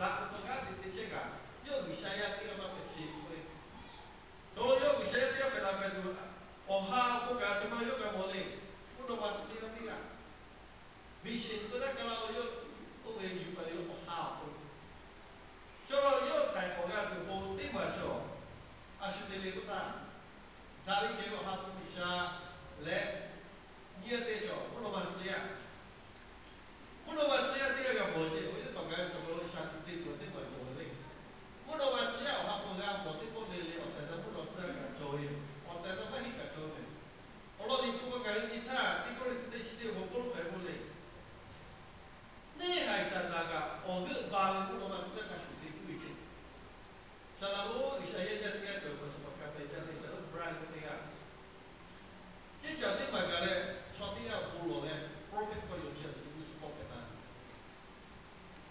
daꞈ ve hk'a gaˇ te te chehˇ kaꞈ, yawˇ G'uiˬsha yaˇ teˇ g'aˇ maˇ hpehꞈ sheˍ k'oˆ ve. Nawˬ hui yawˇ G'uiˬsha yaˇ teˇ g'aˇ hpehꞈ la hpehꞈ tuˬ, awˬ ha awˬ hk'aw kaꞈ a htoꞈ ma yawˇ g'a mawˬ le. Mvuhˇ naw ma tcuh teˇ g'aˇ teˇ g'aˇ vision to naˇ ka la lo yawˇ oˇ ve yuˬ taˍ ve awˬ ha awˬ hk'aw lo, chaw la yawˇ htaiˍ hk'awꞈ g'a tuˬ awˬ pon teˇ maˬ cawˬ. A shu te le k'oˆ htaˇ, daꞈ ve kehˬ ve awˬ ha hpu G'uiˬsha leh nyi a te cawˬ mvuhˇ naw ma tcuh yaˇ. Mvuhˇ naw ma tcuh yaˇ teˇ g'aˇ g'a mawˬ ceh, awˬ viˉ awˬ nyi ngaˬ hui cawˬ kaꞈ lo shaˍ tiꞈ te tuˬ teˇ maˬ cawˬ ve le. Mvuhˇ naw ma tcuh yaˇ awˬ ha hpu g'a mawˬ teˇ pawˆ le le awˬ tehˬ na mvuhˇ naw tcuh yaˇ kaꞈ cawˬ ve yoˬ. Awˬ tehˬ na maˇ heˆ kaꞈ cawˬ ve. Awˬ lawn liꞈ hpu k'o ngaˬ hui nyi htaˇ, teˇ kawˆ le teˇ chi teˇ awˬ hk'aw lo k'oˆ lo hpehꞈ k'oˆ le. Neˇ haiˬ Saˍtanˍ kaꞈ awˬ g'euˆ ba ve mvuhˇ naw ma tcuh yaˇ hk'a shuˍ te puiˉ ve ceh. Saˍtanˍ lo G'uiˬsha yaˇ jaˇ teˇ g'aˇ cawˬ ve awˬ suhˍ hpaˍ ka te jaˇ ve Saˍtanˍ Brian teˇ g'aˇ, ceˇ caˬ teˇ maˬ gaˬ leh, chaw teˇ g'aˇ bon lawˬ leh, prophet hk'aw yawˬ chehˇ ve mvuhˇ suhˍ hpawˇ hpehꞈ la ve.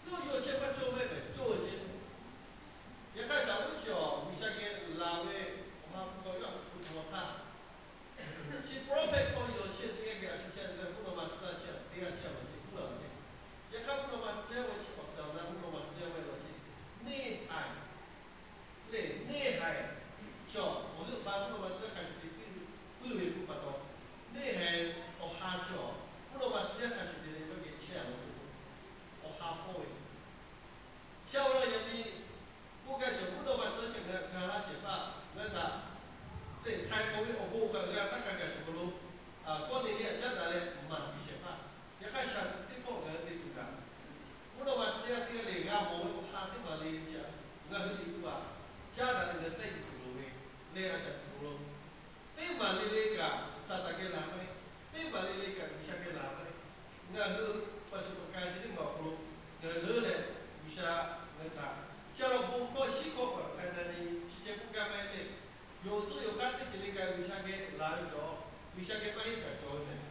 Yawˇ yawˇ chehˇ maˇ cawˇ mehˆ tehꞈ cawˇ ve ceh. Yaꞈ hk'aˇ shaˍ uˉ chi awˬ G'uiˬsha geh laˬ ve awˬ ha hpu hk'aw yawˇ htaꞈ hpu htaw htaˇ, chi prophet hk'aw yawˬ chehˇ teˇ g'aˇ geh a shu chehˇ ve mvuhˇ naw ma tcuh yaˇ chi teˇ g'aˇ chehˇ ve ceh puˉ la ve ceh. Yaꞈ hk'aˇ mvuhˇ naw ma tcuh yaˇ ve chi awˬ tehˬ awˬ na mvuhˇ naw ma tcuh yaˇ ve la ceh. Neˇ haiˬ lehˬ, neˇ haiˬ cawˬ awˬ g'euˆ ba mvuhˇ naw ma tcuh yaˇ hk'a shuˍ te puiˉ ve hpu pa taw, neˇ haiˬ awˬ ha cawˬ mvuhˇ naw ma tcuh yaˇ hk'a shuˍ te leh yawˇ geh chehˇ a law ve awˬ ha hpawˇ ve. Chi awˬ lawn yaꞈ nyi k'oˆ gaˇ cawˬ mvuhˇ naw ma tcuh yaˇ chi ngaˬ hui g'a laˇ shehˍ hpaˇ ngaˬ hui htaꞈ lehˬ htaiˍ hk'awꞈ ve awˬ bon kaꞈ g'a taˇ hk'a gaˬ cawˬ hk'aw lo, Kawˇneˍliˆ caˉ daꞈ leh maˍ piˇ shehˍ hpaˇ. Yaꞈ hk'aˇ shaˍ tiꞈ teˇ pawˆ ngaˬ hui te tuˬ kaꞈ, mvuhˇ naw ma tcuh yaˇ teˇ g'aˇ lehˬ g'a mawˬ ve awˬ ha teˇ maˬ le ve chi, ngaˬ hui liꞈ hpu aꞈ caˉ daꞈ leh ngaˬ hui tehˆ yuˬ tuˬ loˍ ve lehˬ a shaˍ tiꞈ lo teˇ maˬ le le kaꞈ Saˍtanˍ geh laˬ maˇ heˆ. Teˇ maˬ le le kaꞈ G'uiˬsha geh laˬ maˇ heˆ. Ngaˬ hui pa shuˍ pa ka chi teˇ maˬ awˬ hk'aw lo ngaˬ hui leuˉ leh, G'uiˬsha ngaˬ hui htaꞈ chi awˬ lawn bon hkawˇ shiˉ hkawˇ kaꞈ k'ai na nyi chi ceh k'oˆ gaˇ maˇ heˆ le. Yonˍ tcuhˆ yonˍ hk'aˇ teˇ ceuˬ le kaꞈ G'uiˬsha geh laˬ ve cawˬ, G'uiˬsha geh maˇ heˆ kaꞈ cawˬ ve mehˬ.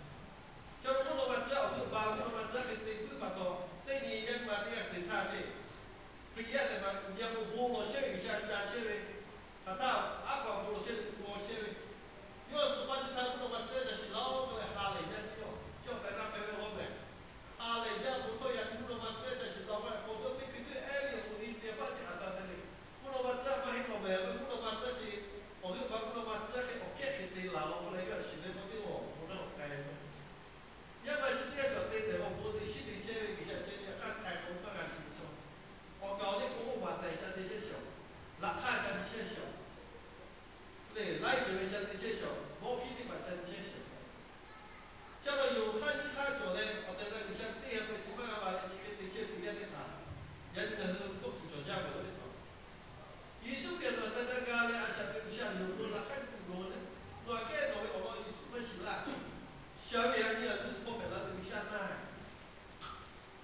Chi awˬ lawn mvuhˇ naw ma tcuh yaˇ awˬ g'euˆ ba mvuhˇ naw ma tcuh yaˇ hk'e te puiˉ pa taw, teˇ nyi yaˇ ma teˇ g'aˇ suh htaˇ ceh, Hkriꞈ yaˇ hk'e ma nyi a k'o bon lawˬ chehˇ ve G'uiˬsha ca chehˇ ve, hk'aˬ htaˇ aˉ hkaw bon lawˬ chehˇ ve, bon lawˬ chehˇ ve, yawˇ suhˍ paˇ teˇ htaˇ mvuhˇ naw ma tcuh yaˇ ca shiˍ la k'oˆ leh ha lehˬ jaˇ ve yoˬ. Chi awˬ tehˬ na hpehꞈ ve law mehˬ. Ha lehˬ jaˇ bon htawˇ yaꞈ nyi mvuhˇ naw ma tcuh yaˇ ca shiˍ la k'oˆ leh k'awꞈ dawˇ teˇ hkui teˇ ehˉ ve awˬ hk'aw lo i te paˆ teˇ hpaˍ taˇ te le. Mvuhˇ naw ma tcuh yaˇ maˇ heˆ law mehˬ ve mvuhˇ naw ma tcuh yaˇ chi, awˬ g'euˆ ba mvuhˇ naw ma tcuh yaˇ hk'e awˬ kehˉ hk'e te laˬ law k'oˆ leh yawˇ shiˍ leh k'awꞈ teˇ awˬ bon naˇ awˬ k'ai ve Yaˇ ma chi teˇ g'aˇ cawˬ te tehˬ awˬ bon te shiˉ te chehˇ ve G'uiˬsha ceh ve yaꞈ hk'aˇ htaiˍ hk'awꞈ hk'aˇ g'a shiˍ ve chaw, awˬ kaˍ awˬ liˇ k'o oˇ baˬ tehˬ ca te chehˇ shiˍ-oˬ. Laꞈ hk'aˇ ca te chehˇ shiˍ-oˬ. Lehˬ laiˉ ceuˬ ve ca te chehˇ shiˍ-oˬ. Mawˇ hkiˉ teˇ hpaˍ ca te chehˇ shiˍ-oˬ. Chi pa taw yonˍ hk'aˇ nyiˇ hk'aˇ cawˬ leh awˬ tehˬ na G'uiˬsha teˇ g'aˇ hk'e chi maˇ g'a ba leh chi hk'e te chehˇ teˇ g'aˇ teˇ hpaˍ, yaꞈ nyi ngaˬ hui tawˇ hk'uˬ cawˬ jaˇ ve yoˬ teˇ hpaˍ. Yeˍsuˆ Hkriꞈ nawˬ htaꞈ ca ga leh a shaꞈ teꞈ G'uiˬsha yonˍ lo laꞈ hk'aˇ tuˬ loˍ leh, nawˬ aꞈ kehˉ nawˬ ve awˬ lawn Yeˍsuˆ maˇ shiˍ laˇ. Sha ve yaꞈ nyi a g'uˇ suhˍ hpawˇ hpehꞈ la ve G'uiˬsha na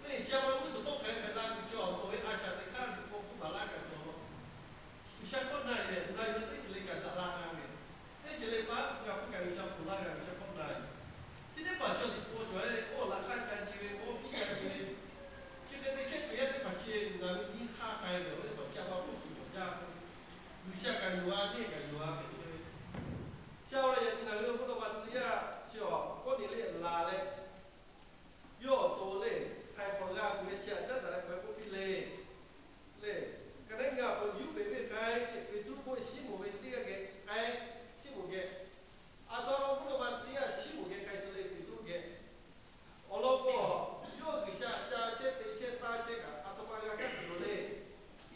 lehˬ, chi pa taw g'uˇ suhˍ hpawˇ hk'aˬ hk'e hpehꞈ la tuˬ chi awˬ to ve a shaꞈ teꞈ hk'aˇ ve k'o k'oˆ baˬ laˇ kaꞈ cawˬ law. G'uiˬsha hkawˇ na yehˬ na ve teˇ ceuˬ le kaꞈ daꞈ la g'a ve, teˇ ceuˬ le paˉ g'a hpuˇ kaꞈ G'uiˬsha ponˬ laˇ g'a G'uiˬsha hkawˇ na ve. Chi teˇ hpaˍ chaw liꞈ hpu cawˬ-e, oˇ laꞈ hk'aˇ ca nyi ve, mawˇ hkiˉ ca nyi ve, chi hk'e te chehˇ kuiˬ yaˇ teˇ hpaˍ chi ngaˬ hui nyiˇ hk'aˇ k'ai ve awˬ teˇ hpaˍ chi a pa k'oˆ tuˬ cawˬ jaˇ k'o, G'uiˬsha kaꞈ yuˬ a, neˇ kaꞈ yuˬ a ve te ve. Chi awˬ lawn yaꞈ nyi ngaˬ hui mvuhˇ naw ma tcuh yaˇ chi awˬ Kawˇneˍliˆ laˬ leh, yawˇ awˬ to lehˬ htaiˍ hk'awꞈ g'a tuˬ ve chi htaꞈ caˉ daꞈ leh k'awꞈ k'oˆ piˇ le. Lehˬ, ka neˉ ngaˬ awˬ to Yoˇpeˍ venˇ k'ai ceh, Peˍtruˆ k'oˆ ve Siˉmonˍ ve teˇ g'aˇ geh k'ai, Siˉmonˍ geh, a htoꞈ ma mvuhˇ naw ma tcuh yaˇ Siˉmonˍ geh k'ai tuˬ le Peˍtruˆ geh. Awˬ lawn k'o, yawˇ G'uiˬsha ca chehˇ te chehˇ taˇ chehˇ kaꞈ a htoꞈ ma g'a kaˇ tuˬ loˍ le.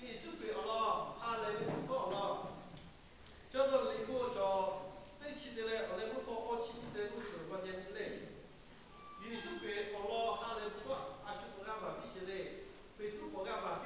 Yeˍsuˆ Hkriꞈ awˬ lawn ha lehˬ ve mvuhˇ hpawˇ awˬ lawn, chaw dawˇ liꞈ hk'oˆ cawˬ teˇ chi te leh awˬ leh mvuhˇ hpawˇ awˇ chi teˇ te mvuhˇ suhˍ g'aw nyi nyi le. Yeˍsuˆ Hkriꞈ awˬ lawn ha lehˬ ve mvuhˇ hpawˇ a shu k'awꞈ g'a maˍ piˇ sheˍ le. Peˍtruˆ k'awꞈ g'a maˍ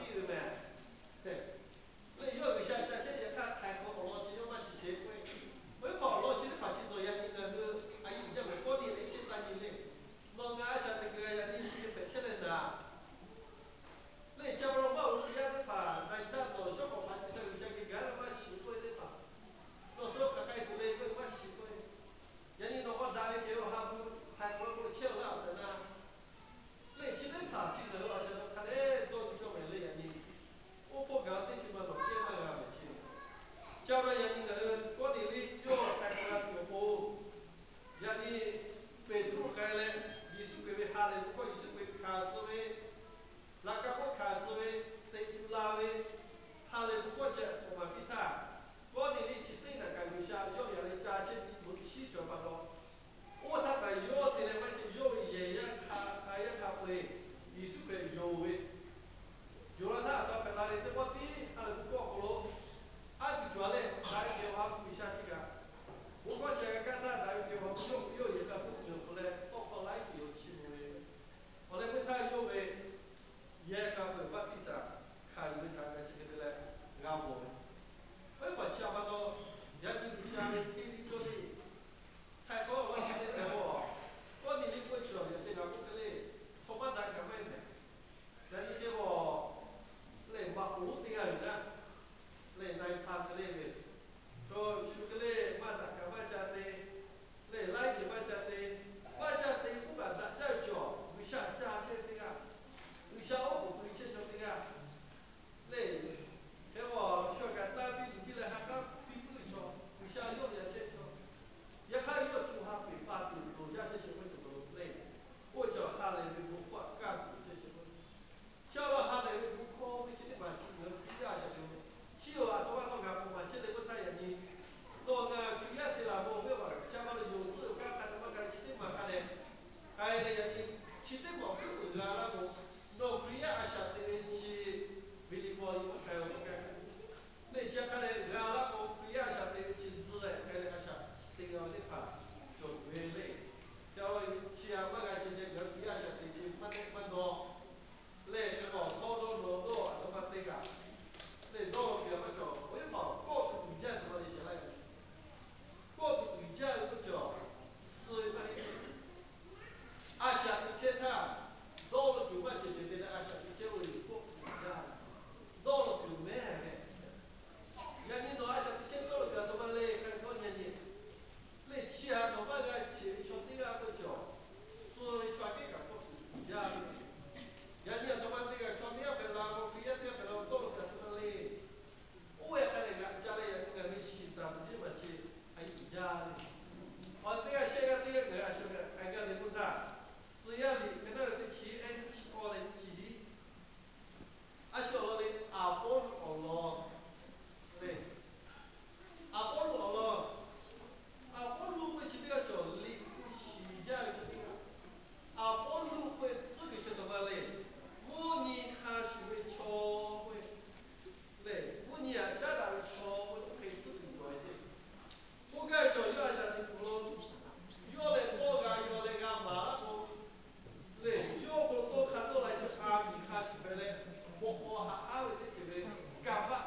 teˇ ceuˬ ve kanˇ paˆ,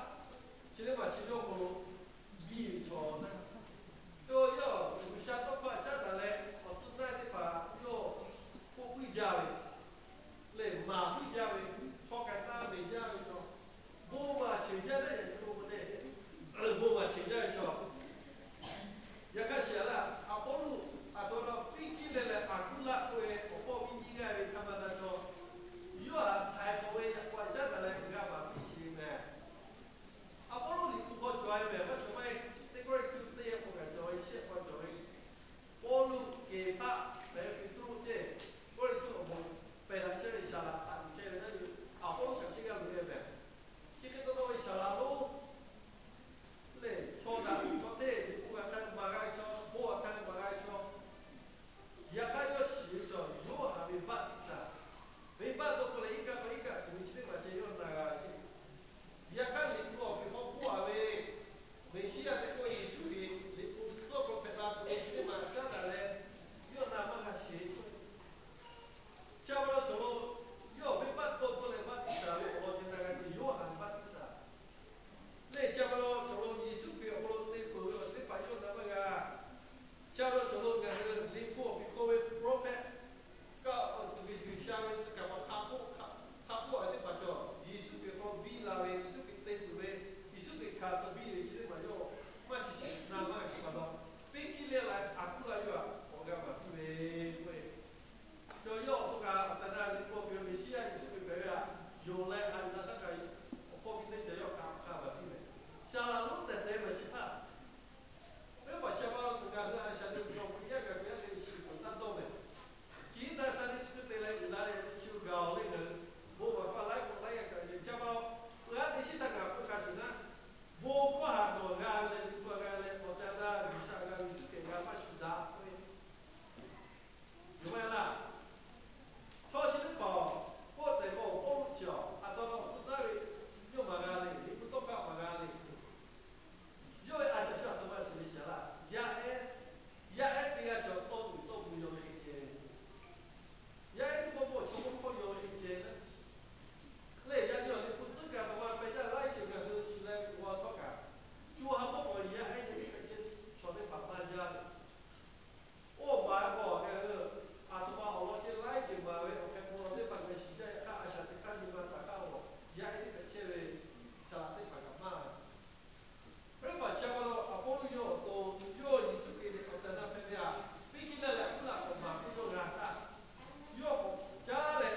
chi teˇ hpaˍ chi yawˇ hk'aw lo biˇ ve chaw, yawˇ yawˇ G'uiˬsha tawˇ hkawˇ caˉ taˍ leh awˬ tcuhˉ taˇ teˇ hpaˍ yawˇ k'oˆ puiˉ jaˇ ve, lehˬ maˍ puiˉ jaˇ ve, chaw k'ai taˇ ve jaˇ ve chaw, bon maˍ cheˬ jaˇ ve, yaꞈ nyi k'o k'o lehˬ, bon maˍ cheˬ jaˇ ve chaw. Yaꞈ hk'aˇ shiˍ laˇ, Aˍpawˇluꞈ, aˬ htoꞈ ma Piˇkiˇlaˆ leh Aˍkuˉlaˆ k'oˆ ve awˬ hpawˇ miˇ nyiˇ g'aˇ ve hk'a ma na chaw, yawˇ htaꞈ htaiˍ hk'awꞈ ve yaꞈ k'aw caˉ taˍ leh g'a maˍ piˇ sheˍ mehˍ. Aˍpawˇluꞈ Liꞈ hpu hk'aw cawˬ ve mehˍ, maˇ cawˬ maˇ heˆ. Teˇ Kawˇrenˍhtuˆ teˇ hk'aw kaꞈ cawˬ ve, shehˆ hk'aw cawˬ ve, Pawˇluꞈ, Keˍhpaˆ, Peˍtruˆ ceˇ, Kawˇrenˍhtuˆ awˬ moˍ pehˬ daꞈ chehˇ ve saˍ laꞈ htaꞈ yuˬ chehˇ ve naˉ, Aˍpawˇluꞈ kaꞈ teˇ g'aˇ loꞈ e mehˍ. Chi hk'e taw taw ve saˍ laꞈ lonˉ lehˬ, chaw daꞈ ve chaw teˇ, Liꞈ hpu g'a hk'a leh maˍ g'a ve chaw, bon g'a hk'a leh maˍ g'a ve chaw, yaꞈ hk'aˇ yawˇ shiˍ ve chaw, Yoˇhanˬ ve baˆtiˆsaˬ, venˇbaˆ dawˇ hpfuhˇ leh iˉ kaˆ k'aw iˉ kaˆ tuˬ ve chi teˇ hpaˍ ceh yawˇ na g'a ve ceˇ. Yaꞈ hk'aˇ Liꞈ hpu awˬ piˍ hk'aw k'oˆ a ve, Meˍsiˉyaꞈ tehꞈ k'oˆ ve Yeˍsuˆ Hkriꞈ Liꞈ hpu suhˉ k'aw hpehꞈ la tuˬ ve chi teˇ hpaˍ caˉ taˍ leh, yawˇ na maˇ g'a sheˍ. Chi pa taw cawˬ lo, yawˇ venˇbaˆ dawˇ hpfuhˇ leh baˆtiˆsaˬ ve awˬ lawn ceh na g'a tuˬ Yoˇhanˬ baˆtiˆsaˬ lehˬ, chi pa taw cawˬ lo Yeˍsuˆ Hkriꞈ awˬ hk'aw lo te peuˬ ve awˬ ceuˬ teˇ hpaˍ yawˇ na maˇ g'a. Chi pa taw cawˬ lo ngaˬ hui Liꞈ hpu awˬ piˍ hk'oˆ ve prophet kaꞈ awˬ ceuˬ ve G'uiˬsha ve tcuh kaˍ paˍ hk'a k'oˆ, hk'a k'oˆ a ve teˇ hpaˍ cawˬ, Yeˍsuˆ Hkriꞈ hk'aw biˇ la ve, Yeˍsuˆ Hkriꞈ te tuˬ ve, Yeˍsuˆ Hkriꞈ hkanˍ tcuh biˇ ve chi teˇ hpaˍ yawˇ maˇ shiˍ shiˍ na maˇ g'a hkiˬ pa taw, Piˇkiˇlaˆ leh Aˍkuˉlaˆ yawˇ htaꞈ awˬ g'a maˍ piˇ ve k'oˆ ve, cawˬ yawˇ awˬ hk'aw kaꞈ awˬ tehˬ na Liꞈ hpu awˬ piˍ Meˍsiˉyaꞈ Yeˍsuˆ Hkriꞈ hpehꞈ ve htaꞈ yonˍ leh a yuˬ la htaˇ kaꞈ, awˬ hpawˇ miˇ teˇ ceuˬ yawˇ htaꞈ hk'a maˍ piˇ ve, saˍ laꞈ lonˉ tehˬ tehˬ ve chi htaˇ, venˇbaˆ chi pa taw tuˬ ngaˬ hui a shaꞈ teꞈ cawˬ Hkriꞈ yaˇ gaˬ Hkriꞈ yaˇ te shiˍ peuˬ taˇ dawˇ mehˍ. Chi htaˇ sha teˇ chi teˇ te leh uiˍ la leh chi gaˬ awˬ leh ngaˬ hui bon maˍ hk'aw laiˉ k'awꞈ laiˉ g'a kaꞈ yehˬ ca ma, peuˬ aˉ teˇ shiˉ htaˇ kaꞈ k'oˆ hk'a shuˍ naˉ, bon hkawˇ haꞈ nawˬ g'a leh Liꞈ hpu g'a leh awˬ tehˬ na G'uiˬsha g'a Yeˍsuˆ Hkriꞈ g'a maˇ shuˍ daꞈ k'oˆ ve, yoˬ maˇ heˆ laˇ. Chaw chi teˇ hpaˍ-oˬ, k'oˆ tehꞈ k'o Pawˇluꞈ chi awˬ a taw awˬ tcuhˉ taˍ ve, yawˇ maˍ g'a le, Liꞈ hpu tawˇ hkawˇ maˍ g'a le. Yawˇ ve a shaꞈ shaꞈ a htoꞈ ma shiˍ ve shaˍ laˇ, yaˇ ehˉ, yaˇ ehˉ teˇ g'aˇ chaw tawˇ tuˬ tawˇ bvuhꞈ yaw ve hk'e ceh, yaˇ ehˉ teˇ pawˆ pawˆ chaw mawˇ hkawˇ yaw ve hk'e ceh lehˬ, yaꞈ nyi awˬ Liꞈ hpu tcuhˉ kaꞈ a htoꞈ ma peh jaˇ laiˉ ceuˬ ngaˬ hui shiˍ leh g'aw htawˇ kaꞈ, co ha hpawˇ k'awꞈ yaˇ ehˉ teˇ hk'e ceh chaw teˇ hpaˍ maˇ jaˇ ve. Oˇ maˍ k'o, ngaˬ hui a htoꞈ ma awˬ lawn ceh laiˉ ceuˬ maˍ ve awˬ hk'e k'o, teˇ hpaˍ ngaˬ shiˍ jaˇ yaꞈ hk'aˇ a shaꞈ teꞈ hk'aˇ nyi ma taˍ hk'aˇ-oˬ, yaˇ ehˉ teˇ hk'e chehˇ ve, shaˍ laꞈ teˇ hpaˍ kaꞈ maˇ. Venˇbaˆ chi pa taw Aˍpawˇluꞈ yawˇ awˬ to, yawˇ Yeˍsuˆ Hkriꞈ ve awˬ tehˬ na hpehꞈ ve htaꞈ Piˇkiˇlaˆ leh Aˍkuˉlaˆ k'awꞈ maˍ piˇ yawˇ g'a htaˇ, yawˇ k'awꞈ caˉ leh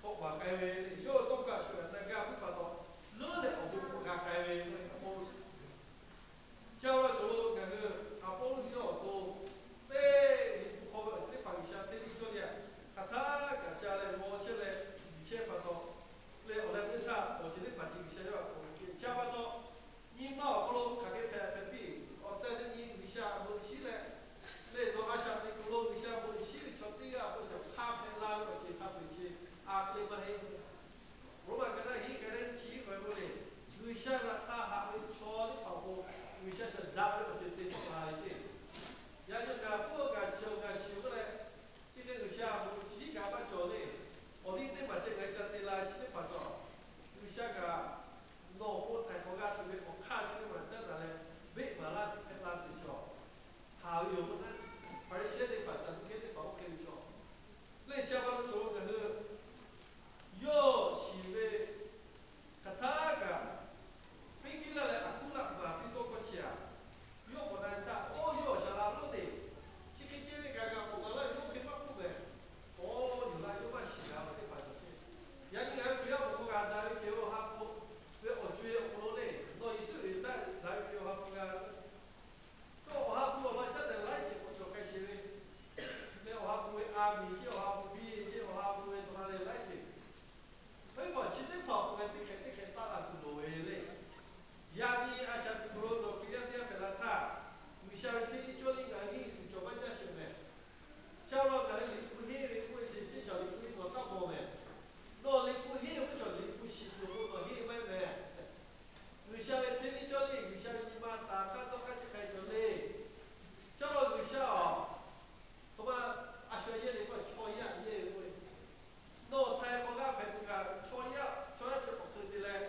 k'awꞈ maˍ k'ai ve, yawˇ tawˇ hkawˇ a shuˍ g'a na g'a puiˉ pa taw, leuˉ leh awˬ bon k'awꞈ g'a k'ai ve, Aˍpawˇluꞈ Chi awˬ lawn cawˬ lo ngaˬ hui Aˍpawˇluꞈ yawˇ awˬ to teˇ Liꞈ hpu hk'aw ve awˬ ceuˬ teˇ hpaˍ G'uiˬsha hteˇ liˇ cawˇ leh, hk'aˬ htaˇ kaꞈ ca leh g'aw chehˇ leh, chehˇ pa taw leh awˬ leh teˇ htaˇ awˬ ceuˬ teˇ hpaˍ ceuˬ G'uiˬsha yawˇ htaꞈ k'awꞈ ve ceh. Chi pa taw, nyi ma awˬ hk'aw lo hk'aˬ hk'e hpehꞈ hpehꞈ piˇ, awˬ tehˬ teˇ nyi G'uiˬsha awˬ bon shiˉ leh, leh nawˬ a shaꞈ teꞈ kuiˬ lo G'uiˬsha bon shiˉ ve chaw teˇ g'aˇ awˬ hk'aw lo cawˬ hk'a hpehꞈ la ve awˬ ceuˬ hk'a peu-eˬ chi a hk'e maˇ heˆ. Roˉmaꞈ ka naˉ hiˉ ka naˉ chi hiˉ k'awꞈ e k'oˆ le, G'uiˬsha g'a hk'a haꞈ ve chaw teˇ hpaˍ awˬ pon G'uiˬsha shaˍ daꞈ ve awˬ ceuˬ te tawˆ la ve ceˇ. Yaꞈ nyi ngaˬ hpfuhˇ g'a chi awˬ g'a shiˍ k'oˆ leh, chi hk'e G'uiˬsha awˬ bon chi hiˉ kaꞈ maˇ cawˬ le. Awˬ liˇ teˇ maˬ ceh ngaˬ hui ca te la chi teˇ hpaˍ cawˬ. G'uiˬsha kaꞈ nawˬ awˬ pon htaiˍ hk'awꞈ g'a tuˬ ve awˬ hk'aˇ chi teˇ maˬ caˉ daꞈ leh, beˆ maˍ laˇ tuˬ hpehꞈ la tuˬ cawˬ. Haˍ ve yoˬ k'o naˉ, Hpaˍriˍsehˇ teˇ hpaˍ, Saˍduˆkehˇ teˇ hpaˍ oˇ hk'e ve cawˬ. Leh chi pa taw cawˬ lo ngaˬ hui yawˇ shiˍ ve hk'aˬ htaˇ kaꞈ, Piˇkiˇlaˆ leh Aˍkuˉlaˆ maˍ piˇ tawˇ hkawˇ chi aꞈ, yawˇ k'awꞈ na ve htaˇ, oˇ yawˇ awˬ shaˍ laꞈ lonˉ te, chi hk'e ceh ve kaꞈ g'a k'awꞈ maˍ laˇ ve yawˇ hk'e maˇ k'oˆ mehˍ. Awˬ yuˬ la yawˇ maˇ shiˍ g'a ve teˇ hpaˍ cawˬ ceˇ. Yaꞈ nyi ngaˬ hui Hkriꞈ yaˇ awˬ hk'aw g'a daꞈ ve Hkriꞈ awˬ ha hpu ve awˬ co-e awˬ hk'aw lo le, nawˬ Yeˍsuˆ Hkriꞈ htaꞈ daꞈ ve Hkriꞈ awˬ ha hpu g'a Yawˇ awˬ ha hpu awˬ lawn caˉ leh laiˉ ceuˬ k'awꞈ cawˬ k'ai sheˍ ve, leh awˬ ha hpu ve a miˍ ceˇ, awˬ ha hpu biˇ ceˇ, awˬ ha hpu ve tawˇ ha leh laiˉ ceuˬ. Venˇbaˆ chi teˇ hpaˍ awˬ hk'aw ngaˬ teˇ hk'ehꞈ teˇ hk'ehꞈ taˆ la tuˬ loˍ ve le. Yaꞈ nyi a shaꞈ teꞈ kuiˬ lo nawˬ Hkriꞈ yaˇ teˇ g'aˇ hpehꞈ la htaˇ, G'uiˬsha ve hteˇ liˇ cawˇ liˇ ngaˬ hui tuˬ cawˬ maˇ jaˇ sheˍ mehˍ. Chi awˬ lawn ngaˬ hui Liꞈ hpu henˇ ve k'oˆ ve ceh, teˇ cawˬ Liꞈ hpu henˇ nawˬ taˇ mawˬ mehˍ. Nawˬ Liꞈ hpu henˇ ve k'oˆ cawˬ Liꞈ hpu shiˍ tuˬ k'o nawˬ henˇ maˇ heˆ mehˍ. G'uiˬsha ve hteˇ liˇ cawˇ liˇ, G'uiˬsha ve nyi ma taˍ hk'aˇ tawˇ hk'aˇ chi hk'a cawˬ le. Chi awˬ lawn G'uiˬsha-oˬ, hk'aˬ ma a shu yehˇ le k'o chaw yaˇ yehˇ ve k'oˆ ve, nawˬ htaiˍ hk'awꞈ g'a hpehꞈ tuˬ kaꞈ chaw yaˇ, chaw yaˇ chi k'awꞈ hk'e te leh,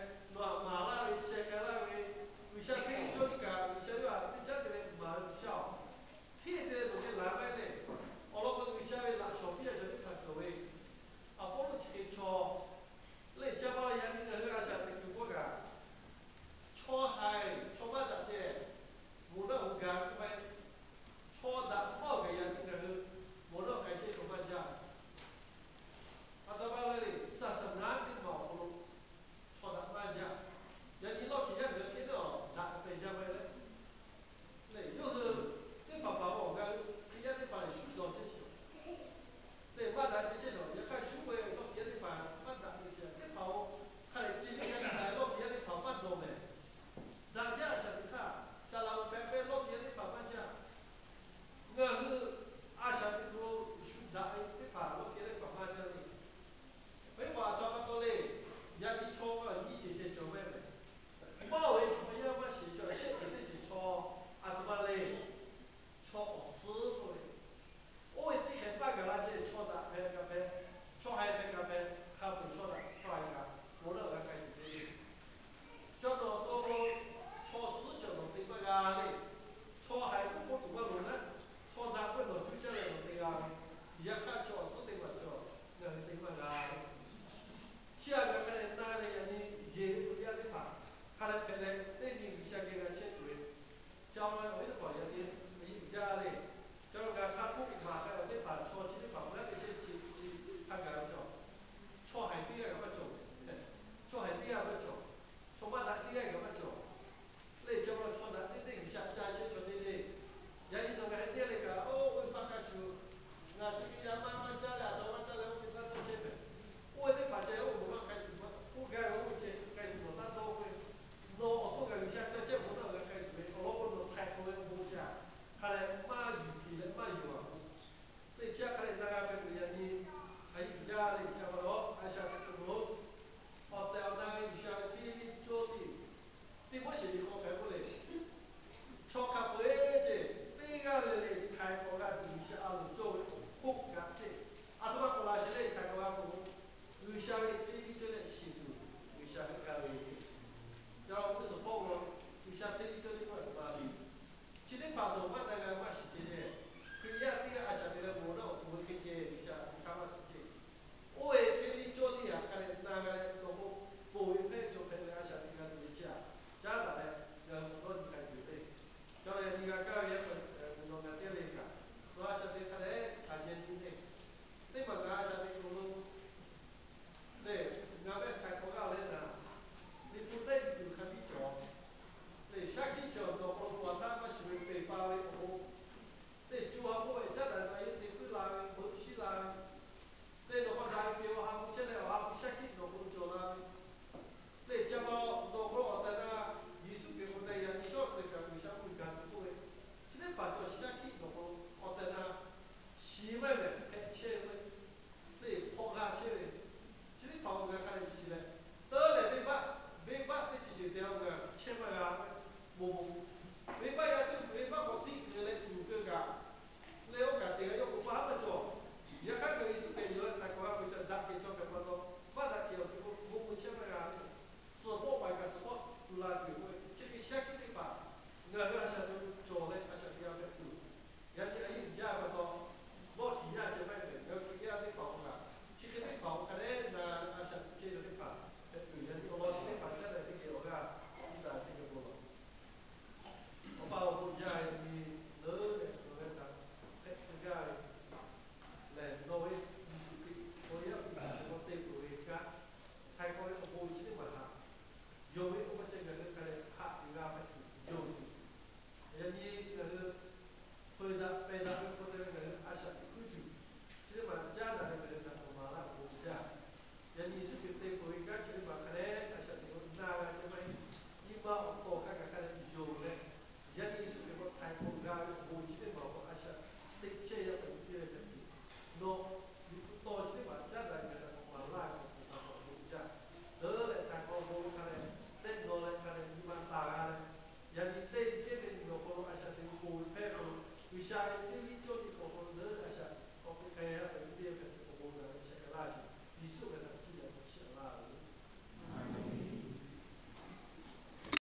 Teˇ hpaˍ dawˬ maˇ na g'a maˇ shiˍ ceh leh, Hkriꞈ yaˇ teˇ g'aˇ a shaꞈ teꞈ leh mawˬ naˆ awˬ pon ve hk'e ceh G'uiˬsha hk'aˬ htaˇ maˇ shiˍ ceh. Oˇ ve hk'e liˇ cawˇ liˇ yaꞈ hk'a leh na g'a leh nawˬ k'o, ponˬ ve hpehˇ cawˬ hpehꞈ ve a shaꞈ teꞈ g'a tuˬ ve chi htaꞈ caˉ daꞈ leh, ngaˬ hui awˬ dawˇ nyi k'ai tuˬ ve le. Ca leh nyi g'a kaˇ ve yaˇ hpaˍ, nawˬ ngaˬ teˇ g'aˇ le kaꞈ, nawˬ a shaꞈ teꞈ hk'a leh shaˍ nyi nyi le. Teˇ maˬ ngaˬ a shaꞈ teꞈ k'o lo, le, ngaˬ mehˆ htaiˍ hk'awꞈ g'aˇ leh naˍ, Liꞈ hpu tehˆ tuˬ hk'a biˇ cawˬ, le, shaˉ hkiˆ cawˬ, nawˬ k'o lo awˬ htaˇ maˇ shuˍ ve peˬ pa ve awˬ bon, le, co ha k'oˆ ve caˉ daꞈ ve a yeˇ te puiˉ la ve, bon shiˉ la ve, le, nawˬ k'o daꞈ ve peˬ awˬ ha hpu chehˇ leh awˬ ha hpu shaˉ hkiˆ nawˬ k'o lo cawˬ la ve, le, ca ma nawˬ k'o lo awˬ tehˬ na, Yeˍsuˆ Hkriꞈ k'o tehꞈ yaꞈ nyi shawˉ suhˍ kaꞈ G'uiˬsha k'oˆ ve gaˬ tuˬ k'oˆ ve, chi teˇ hpaˍ cawˬ shaˉ hkiˆ nawˬ k'o lo awˬ tehˬ na shiˍ maˇ mehˍ hpehꞈ chehˇ ve, le, hk'awꞈ g'a chehˇ ve, chi teˇ hpaˍ awˬ g'a hk'a leh shiˍ leh, teuˉ lehˬ venˇbaˆ, venˇbaˆ teˇ ceuˬ ceuˬ te awˬ g'a chehˇ maˇ g'a ve, bon bon, venˇbaˆ yaˇ tuˬ venˇbaˆ k'awꞈ tiˇ kuiˬ leh tuˬ keu kaꞈ, le, oˇ kaꞈ te g'a yawˇ k'o maˇ haˉ maˇ cawˬ. Yaꞈ hk'aˇ kaꞈ Yeˍsuˆ Hkriꞈ yonˍ leh htaꞈ k'awꞈ g'a k'oꞈ ca daꞈ kehˬ chaw hpehꞈ pa taw, maˇ daꞈ kehˬ awˬ hk'e k'o bon bon chehˇ maˇ g'a ve, suhˍ pawˆ paˍ kaꞈ suhˍ pawˆ tuˬ la tuˬ yoˬ k'oˆ ve, chi hk'e shaˉ hkiˆ teˇ hpaˍ ngaˬ hui a